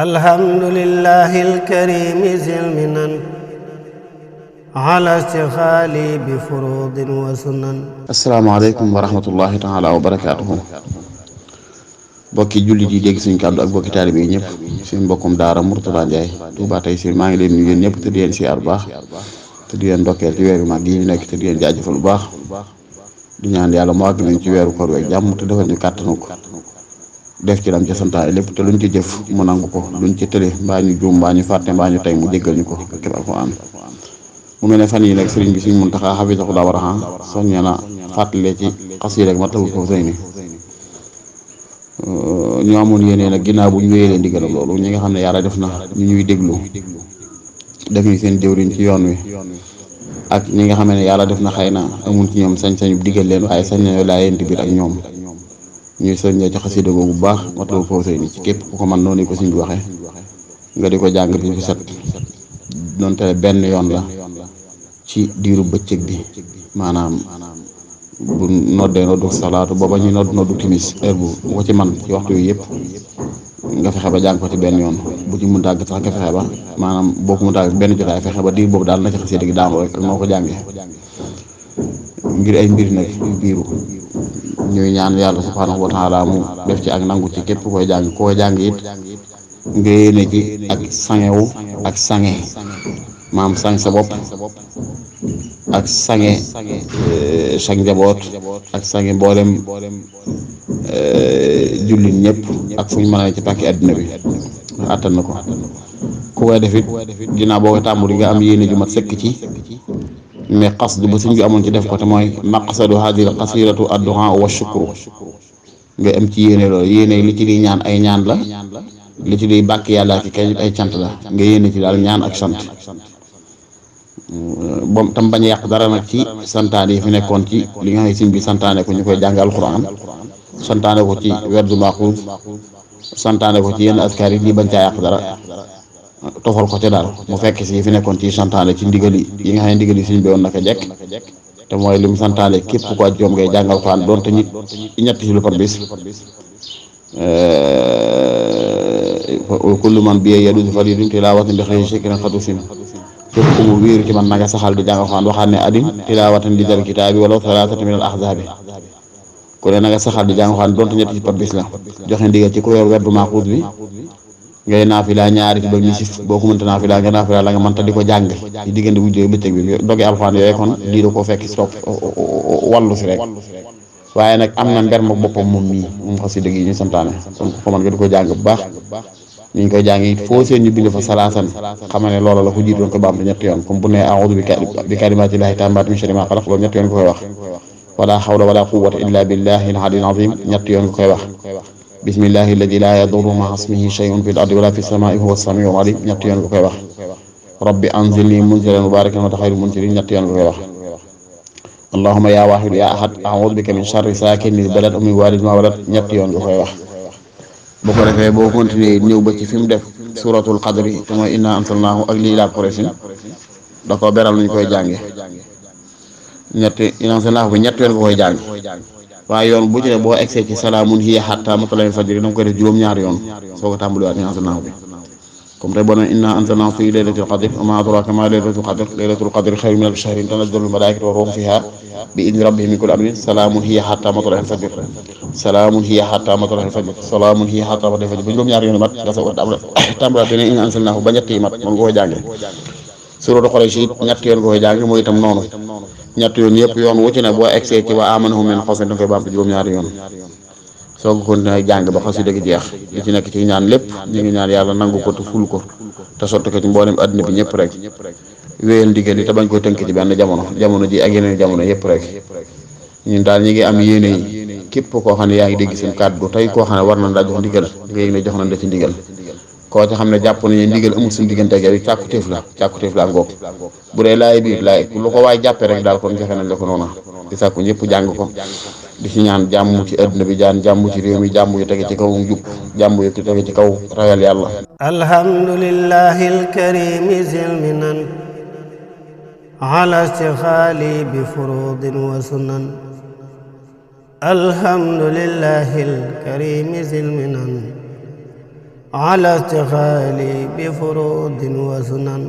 الحمد لله الكريم ذي المنن على استغالي بفروض وسنن. asalaamaaleykum wa rahmatullahi taala wa barakaatuhu. bokki jullit yi dégg suñu kàddu ak bokki taalibe yi ñëpp seen mbokkum daara Mourtada Ndiaye Touba Taysiir maa ngi leen nuyu yéen ñëpp te di leen siyaar bu baax te di leen ndokkeel ci weeru mag yi ñu nekk te di leen jaajëfal bu baax di ñaan yàlla mu àgg nañ ci weeru koor week jàmm te defal ñu kàttanu ko def ci lam ca santaane lépp te luñ ci jëf mu nangu ko luñ ci tële mbaa ñu juum mbaa ñu fàtte mbaa ñu tey mu jéggal ñu ko ak alxuraan. mu mel ne fan yi nag sëriñ bi Sëriñ Muntaxa xafisahu wa raxaa soññe na fàttale ci xasida rek Matlabul Fawzayni ñu amoon yéene nag ginnaaw bu ñu wéyalee ndigalam loolu ñi nga xam ne yàlla def na ñu ñuy déglu def ñu seen jëwriñ ci yoon wi ak ñi nga xam ne yàlla def na xëy na amul ci ñoom sañ-sañu digal leen waaye sañ nañu laa yéen biir ak ñoom ñuy soññee ci xasida googu bu baax Matlabul Fawzayni ci képp ku ko man noonu ko suñ bi waxee nga di ko jàng bi bu set doonte benn yoon la ci diiru bëccëg bi maanaam bu noddee noddu salaatu booba ñu noddu timis heure bu ko ci man ci waxtu wi yëpp nga fexe ba jàng ko ci benn yoon bu ci mun tàgg sax nga fexe ba maanaam boo ko mun tàgg benn jotaay fexe ba diir boobu daal na ci xasida gi daanu rek ak noo ko jàngee ngir ay mbir nag biiru ñuy ñaan yàlla subhaanahu wa taala mu def ci ak nangu ci képp koy jàng koo jàng it nga yéene ci ak sangewu ak sange maam sang sa bopp ak sange sa njaboot ak sange mboolem jullit ñëpp ak fu ñu mën a ci pàkki àddina bi attan na ko ku koy def it ginnaaw boo ko tàmbali nga am yéene ju mat sëkk ci mais qasd bu suñ bi amoon ci def ko te mooy maqsadu hadil qasiratu addu'a wa shukru nga am ci yéene loolu yéene li ci di ñaan ay ñaan la li ci di bàkk yàlla ci kay ay cant la nga yéene ci daal ñaan ak sant bom tam bañ a yàq dara nag ci santaane yi fi nekkoon ci li nga xam ne sëñ bi santaane ko ñu koy jàng alxuraan santaane ko ci werdu maaxuus santaane ko ci yenn askar yi lii bañ caa yàq dara tofal ko ci daal mu fekk si fi nekkoon ci santaane ci ndigali yi nga xam ne ndigali sëñ bi woon naka jekk te mooy li mu santaane képp ku aj joom ngay jàng alxuraan doonte nit ñetti si lu par bis kullu man bi yaduusu falyudim tilaawatan bi xayri shakrin xadusin képp ku mu wéeru ci man na nga saxal di jàng alxuraan waxaat ne adim tilaawatan li dal kitaabi wala salaasata min al ahzaabi ku ne na nga saxal di jàng alxuraan donte ñetti ci par bis la joxe ndigal ci ku yor werdu maaxuus bi ngay naafila ñaari ci ba nisif boo ko mënta naafila nga naafila la nga mënta di ko jàng ci diggante bu jógee bëccëg bi doge alxuraan yooyu kon lii da koo fekk si toog wallu si rek waaye nag am na mber ma boppam moom mii moom xasida gi ñu santaane kon ko man nga di ko jàng bu baax ni ñu koy jàng it foo seen ñu bind fa salaasan xamal ne loola la ko jiitu doon ko baamtu ñetti yoon comme bu ne a'uudu bi kalimaatillaahi taammaati min sharri maa xalaq loolu ñetti yoon nga koy wax wala xawla wala quwwata illa billahi al-aliyyil azim ñetti yoon nga koy wax bismillahi alladi laa yadurru ma'a ismihi shay'un fil ardi wala fis samaa'i huwa as-samii'ul aliim ñetti yoon nga koy wax rabbi anzilni munzalan mubarakan wa anta xayrul munzilin ñetti yoon nga koy wax allahumma yaa waaxid yaa ahad a'uudu bika min sharri saakinil balad wa min waalidin maa walad ñetti yoon nga koy wax boo ko defee boo continuer ñëw ba ci fi mu def suratul qadri te mooy inna anzalnaahu ak lii laa Qurayshin da ko beral nuñ koy jànge inna anzalnaahu bi ñetti yoon nga koy jàng waaye yoon bu ci ne boo egsee ci salaamun hiya hattaa matla'il fajri da nga koy def juróom-ñaari yoon soo ko tàmbaliwaat inna anzalnaahu bi comme tey boo nee inna anzalnaahu fii laylatil qadr wa maa adraaka maa laylatul qadri xayrun min alfi shahrin tanazzalul malaa'ikatu wa ruuhu fiihaa bi idni rabbihim min kulli amrin salaamun hiya hattaa matla'il fajr salaamun hiya hattaa matla'il fajr salaamun hiya hattaa matla'il fajr ba juróom-ñaari yoon mat nga soog a tàmbaliwaat beneen inna anzalnaahu ba ñett yi mat moom nga koy jàngee suuratu Quraysh it ñett yoon nga koy jàng mooy itam noonu ñett yoon yëpp yoon wu ci ne boo egsee ci wa aamanahum min xawfin da nga koy baamtu juróom-ñaari yoon soo ko continué jàng ba xasida gi jeex li ci nekk ci ñaan lépp ñu ngi ñaan yàlla nangu ko te ful ko te sotti ko ci mboolem àddina bi ñëpp rek wéyal ndigal yi te bañ koy tënk ci benn jamono ji ak yeneen jamono yëpp rek ñun daal ñi ngi am yéene yi képp koo xam ne yaa ngi dégg seen kàddu tey koo xam ne war nañ daa jox ndigal nga yëg ne jox nañ la ci ndigal koo ci xam ne jàpp nañu ndigal amul suñu diggante ak yow càkkutéef la ngoog bu dee laay biir laay lu ko waay jàppee rek daal kon joxe nañ la ko noona di sàkku ñëpp jàng ko di ci ñaan jàmm ci àdduna bi jàmm ci réew mi jàmm yu tege ci kaw njub jàmm yu tege ci kaw ragal yàlla. alhamdulillahi alkarimi zil minan ala istighali bi furudin wa sunan alhamdulillahi alkarimi zil minan على استقالي بفروض وسنن